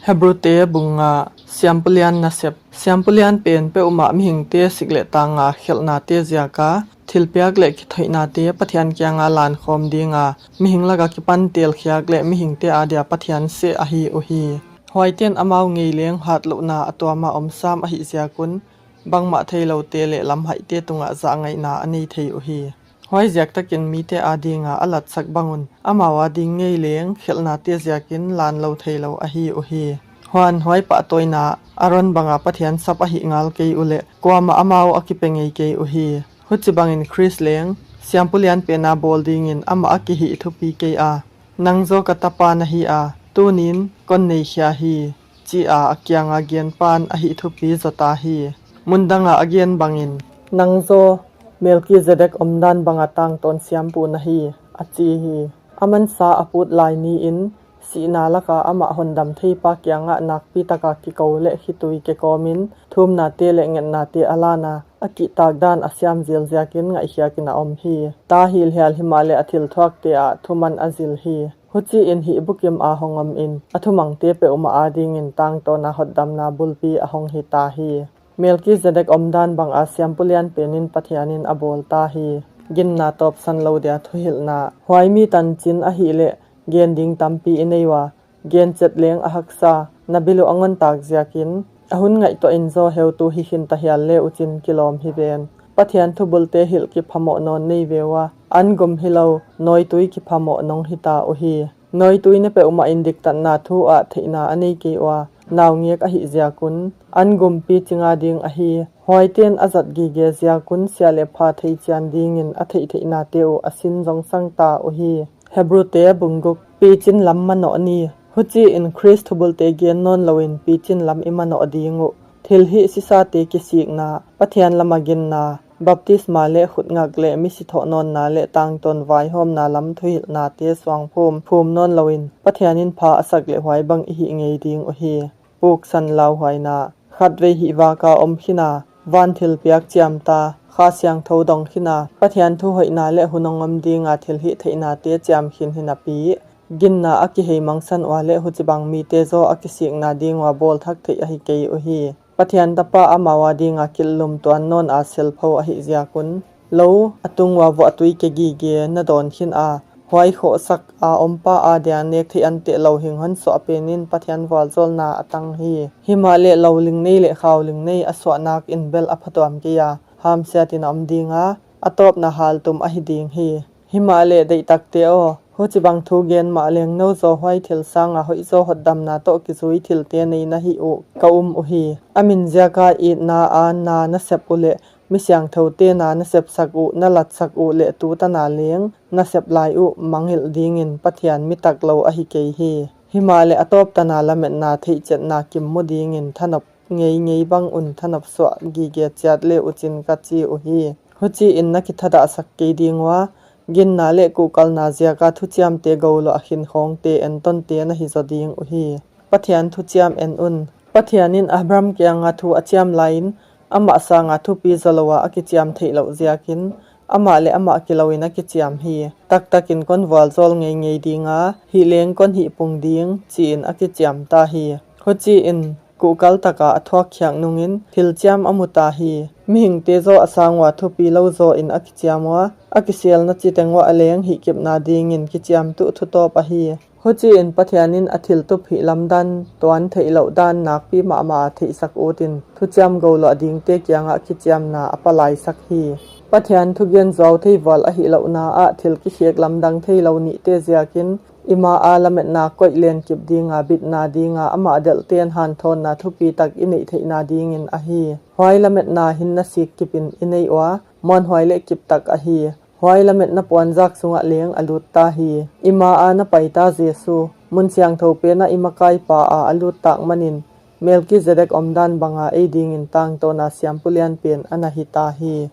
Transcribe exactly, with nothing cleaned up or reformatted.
Hebrute bung nga. Siampulian nasep. Siampulian pen peuhmah mihingte sik le tanga khelhnate ziaka thilpiak le kithoihnate Pathian kianga lankhawm dinga mihing laka kipan telkhiak le mihingte adia Pathian seh ahi uh hi. Huaiten amau ngei leng hatlohna a tuama om sam ahih ziakun bangmah thei lote le lamhaihte tungah zahngaihna a nei thei uh hi. Huaiziak takin mite adinga a latsak bangun amau ading ngei leng khelhnate ziakin lan lo thei lo ahi uh hi. Huan huai pahtawina Aaron banga Pathian sap ahih ngal kei uh le kuamah amau a kipe ngei kei uh hi. Huci bangin Khrist leng siampulian pena bawl dingin amah a kihih thupi kei a, nang zaw ka tapa na hi a, tunin kon neikhia hi, ci-a a kianga gen pan a hih thupi zawta hi. Mundanga a gen bangin, nang zaw Melkizedek omdan banga tangtawn siampu na hi, a ci hi. A mansa a put lai ni-in sihna laka amah hondam theipa kiangah nakpi taka kiko le khitui kekawmin thumnate le ngetnate a lana a kihtak dan a siam zialziakin ngaihkhiakin a om hi. Ta hilhial himahleh a thilthuakte ah thuman a zil hi. Huci-in hih bukim a hong omin a thumangte peuhmah adingin tangtawna hotdamna bulpi a hong hita hi. Melkizedek omdan banga siampulian penin Pathianin a bawlta hi. Ginna tawpsan lo dia thuhilhna. Huai mi tancin ahihleh gen ding tampi i nei ua, gen cet leng a haksa, na bil uh a ngontak ziakin a hun ngaihtuahin zaw heutu hi khinta hial le ucin kilawm hi ven. Pathian thubulte hilh kiphamawh nawn nei ve ua, an gum hi lo nawitui kiphamawh nong hita uh hi. Nawitui ne peuhmah in diktatna thu ah theihna a nei kei ua, naungek ahih ziakun an gum picing ading ahi. Huaiten a zat gige ziakun sia le pha thei cian dingin a theihtheihnate uh a sin zong sangta uh hi. Hebrute bung guk. Picin lam manawh ni. Huci-in Khrist thubulte gen nawn loin picin lam i manawh ding uh. Thilhih sisate kisikna, Pathian lama ginna, baptisma le khutngak le misithawh nawnna le tangtawn vaihawmna lam thuhilhnate suangphum phum nawn loin Pathianin pha a sak le huai bang i hih ngei ding uh hi. Puksan lauhuaina. Khatvei hih vaka om khina, van thilpiak ciamta, Kha Siangtho dong khina, Pathian thu hoihna le hun hong om dinga thilhih theihnate ciam khin hinapi, ginna a kihei mangsan ua le hucibang mite zaw a kisikna ding ua bawlthak theih ahi kei uh hi. Pathian tapa amau adinga kilhlum tuan nawna selpho ahih ziakun lo a tung ua vuahtui kia gige na dawn khin a, huai khawhsak a ompa adia nek theih anteh lo hing honsuah penin Pathian vualzawlna a tang hi. Himahleh lo ling nei le khau ling nei a suahnak in bel a phatuam kei a, hamsiatin a om dinga, a tawpna haltum ahi ding hi. Himahleh deihtakte aw, hucibang thu gen mah leng no zaw huai thil sanga hoihzaw hotdamna tawh kizui thilte nei na hih uh ka um uh hi. A min ziaka itna a na na sep uh le mi siangthote na na sepsak uh, na latsak uh le tutana leng na sep lai uh mangngilh dingin Pathian mi tak lo ahi kei hi. Himahleh a tawptana lametna theihciatna kimmu dingin thanop ngeingei bangun thanop suah gige ciat le ucin ka ci uh hi. Huci-in na kithadahsak kei ding ua, ginna le kuhkalna ziaka thuciamte golo a khinkhawngte entonte na hizaw ding uh hi. Pathian thuciam en un. Pathianin Abraham kianga thu a ciam lai-in amah sanga thupi zaw lo a a kiciam theih loh ziakin amah le amah kiloin a kiciam hi. Taktakin kon vualzawl ngeingei dinga, hih leng kon hih pung ding, ci-in a kiciam ta hi. Huci-in kuhkal taka a thuakkhiak nungin thilciam a muta hi. Mihingte zaw a sang ua thupi lo zawin a kiciam ua, a kisialna citeng uah a leng hihkipna dingin kiciam tuh thutawp ahi. Huci-in Pathianin a thiltup hih lamdan tuan theih loh dan nakpi mahmah a theihsak utin thuciam goloh dingte kiangah kiciamna a palaisak hi. Pathian thugen zuau thei vual ahih lohna ah thil kikhek lamdang thei lo nihte ziakin i ma a lametna koih lenkip dinga bitna dinga amah delhten hanthawnna thupitak i neih theihna dingin ahi. Huai lametna hin na sikkipin i neih ua, muanhuai le kiptak ahi. Huai lametna puanzak sungah leng a lut ta hi. I ma a na paita Jesu, mun siangtho penah i makaipa a a lut tak manin Melkizedek omdan banga ei dingin tangtawna siampulian pen a na hita hi.